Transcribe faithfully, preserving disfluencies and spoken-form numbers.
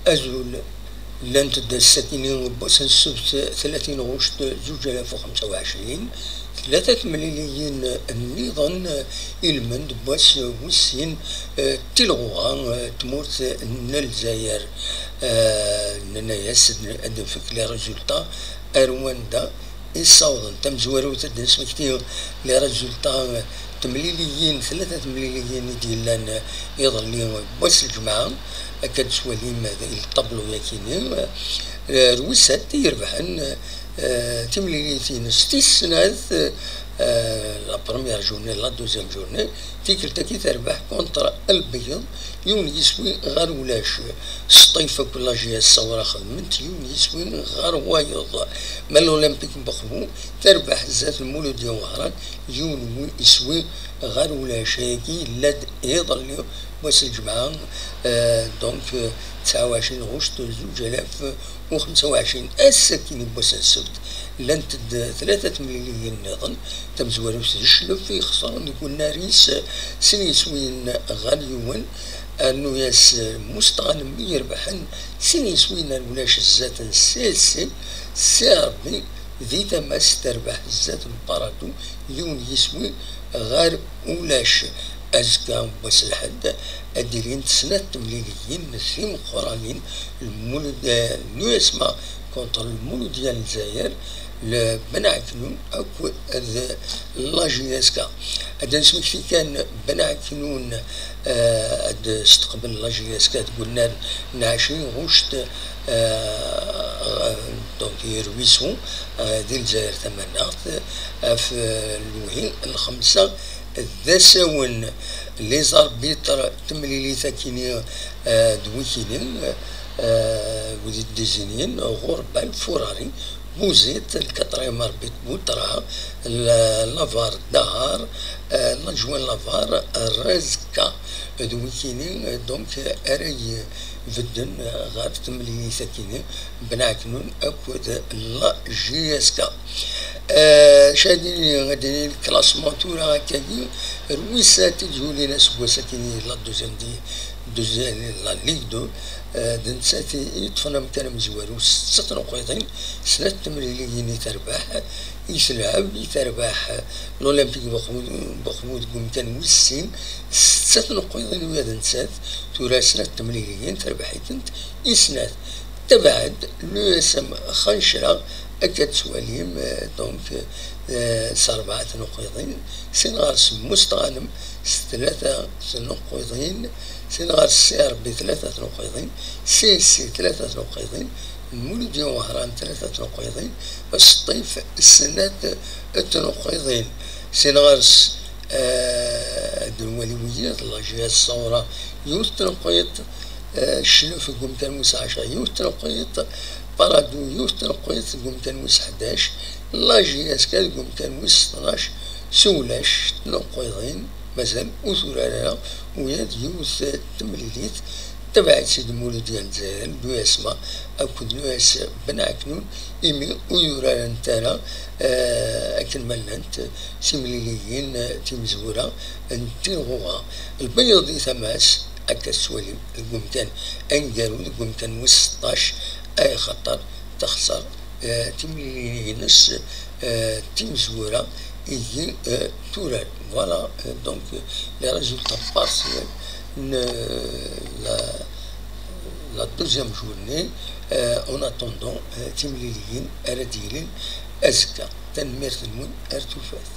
Azul. Llant-d ass-akini n wass n ssebt, tlatin ɣuct zuǧ alaf u xemsa u ɛecrin, tlata temliliyin nniḍen ilmend n wass wis sin, eh, tilɣuɣa, eh, tmurt n Lezzayer. Eh, nenna-yas ad, ad nfek les résultats ar wanda i ssawḍen. Tamezwarut ad d-nesmekti les résultats, temliliyin, tlata temliliyin i d-yellan iḍelli wass n lǧemɛa. Akka d-twalim di ṭablu-yakini, eh, Rwisat i irebḥen, eh, timlilit-ines tis snat, eh, la première journée, la deuxième journée, tikkelt-agi terbeḥ contre Lbeyyeḍ, yiwen yiswi ɣer ulac. Sṭif akked la J S Sawra xedment yiwen yiswi ɣer wayeḍ. Ma l'Olympique n Mexbu terbeḥ zdat Lmuludya Wehran, yiwen wi-, iswi ɣer ulac. Ayagi yella-d iḍelli, wass n lǧemɛa, eh, donc, eh, tesɛa u ɛecrin ɣuct zuǧ alaf u xemsa u ɛecrin. Ass-akini n wass n ssebt, llant-d tlata temliliyin nniḍen. Tamezwarut d Cclef, ixesren deg unnar-is sin yiswiyen ɣer yiwen, rnu-yas Musteɣanem i irebḥen sin yiswiyen ar ulac zdat n C S C. Si Rebbi di tama-s terbeḥ zdat n Paradu yiwen yiswi ɣer ulac. Azekka wass lḥedd ad d-ilint snat temliliyin timeqqranin, Lmulud-, l'U S M A contre Lmuludya n Lezzayer, Lbenaɛknun akked la J S K. Ad d-nesmekti kan Benaɛknun, eh, ad d-testeqbel la J S K deg unnar n ɛecrin ɣuct, eh, donc, Irwisu, eh, di Lezzayer Tamaneɣt, ɣef, eh, lewhi n lxemsa d asawen. Les arbitres temlilit akini, eh, d wikini, eh, wid i d-izinin, Ɣurbal Furari, Buzit, le quatrième arbitre Boutra, la, la var Dahar, eh, l'adjoint la var Rezka. D wikini, eh, donc, ara ibedden, eh, ɣef temlilit akini, Benaɛknun akked la J S K. Eh, acu ad nini, ad nini classement tura akkagi, Rwisat i d-yulin aseggas akini la deuxième di-, deuxième, la Ligue deux, eh, d nettat i yeṭṭfen amkan amezwaru s setta tnuqiḍin, snat temliliyin i terbeḥ, i telɛeb, i terbeḥ l'Olympique Mexbu, Mexbu deg umkan wis sin, s setta tnuqiḍin ula d nettat, tura snat temliliyin terbeḥ-itent i snat. Tabaɛd, l'U S M Xancra, akka d-twalim, eh, donc, eh, s rebɛa tnuqiḍin, sin ɣer-s Musteɣanem s tlata tnuqiḍin, sin ɣer-s Si Rebbi tlata tnuqiḍin, C S C tlata tnuqiḍin, Lmuludya Wehran tlata tnuqiḍin, Sṭif snat tnuqiḍin, sin ɣer-s, eh, ad nwali wiyaḍ, la J S Sawra yiwet tnuqiḍt, eh, Cclef deg umkan wis ɛecra yiwet tnuqiḍt, Paradu yiwet tnuqiḍt deg umkan wis ḥdac, la J S K deg umkan wis tnac s ulac tnuqiḍin, mazal ur turar ara ula d yiwet temlilit. Tabaɛt-is i d Lmuludya n Lezzayer, l'U S M A akked l'U S Benaɛknun, imi ur urarent ara, eh, akken ma llant timliliyin, eh, timezwura n tilɣuɣa. Lbeyyeḍ di tama-s, akka tettwalim, deg umkan aneggaru, deg umkan wis seṭṭac, ay xaṭer texṣer, eh, timliliyin-ines, eh, timezwura i, eh, turar. Voilà, eh, donc, eh, les résultats partiels n, eh, la, la deuxième journée, eh, en attendant, eh, timliliyin ara d-yilin azekka. Tanemmirt-nwen, ar tufat.